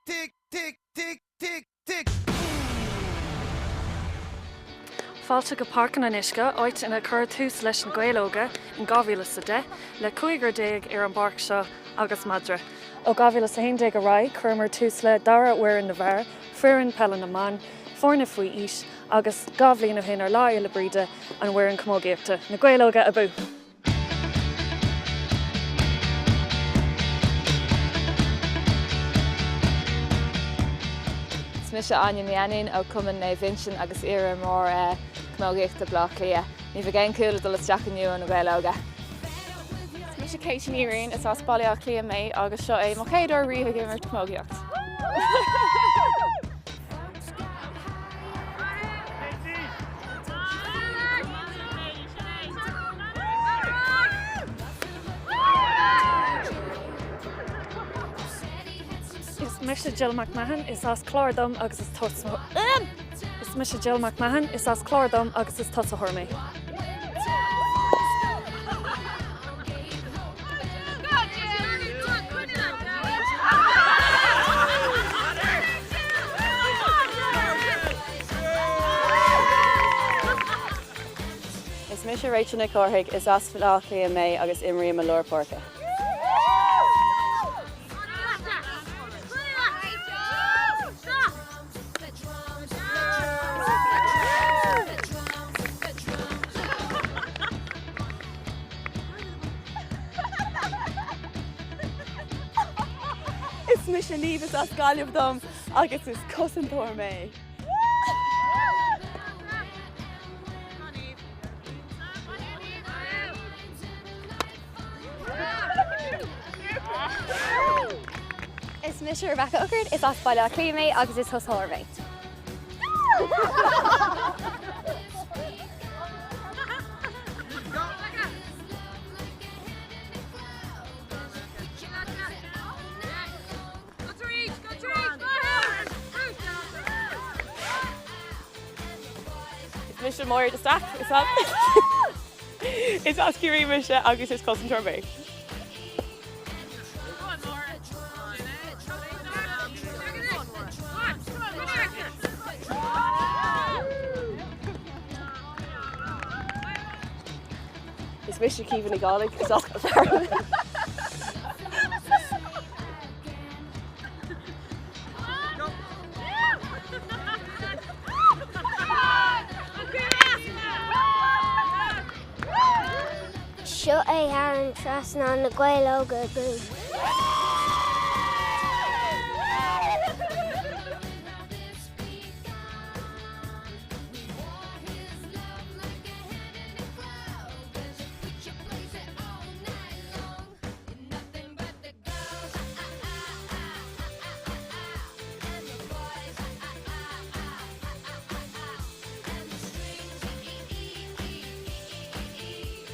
Tic, tic, tic, tic, tic, Fáilte go Páirc an Fhionnuisce, áit ina cuireadh tús leis na Gaeil Óga in 2010, le cúigear ar an bpáirc seo agus madra. Ó 2011 ar aghaidh, chuireamar tús le dara fhoireann na bhfear, foireann peile na mban, foirne faoi aois agus 2 bhliain ó shin ar Lá Fhéile Bríde, an bhfoireann camógaíochta. Na Gaeil Óga abú! Is mise Áine Ní Ainnín ó Cumann Naomh Uinseann agus iar-imreoir camógaíochta Bleá Cliath. Ní bheidh aon chúl ag dul isteach inniu ó na Gaeil Óga. Is mise Katie Ní Riain, is as Baile Átha Cliath mé agus seo é mo chéad uair riamh ag imirt camógaíocht. Is mise Jill McMahon, is as Clár dom agus is tosaitheoir Is mise Jill McMahon, is as Clár dom agus is tosaitheoir mé. Is mise Rachel Nic Cárthaigh, is as Baile Átha Cliath mé agus imrím i lár páirce. Is mise Niamh, is as Gaillimh dom agus is cosantóir mé. Is mise Rebecca Uckert, is as Baile Átha Cliath mé agus is tosaitheoir mé. Is mise Máire de Staic, is is as Ciarraí mise agus is cosantóir mé. Is mise Caoimhe Ní Dhálaigh, is as Seo é thar an trasnán na Gaeil Óga abú!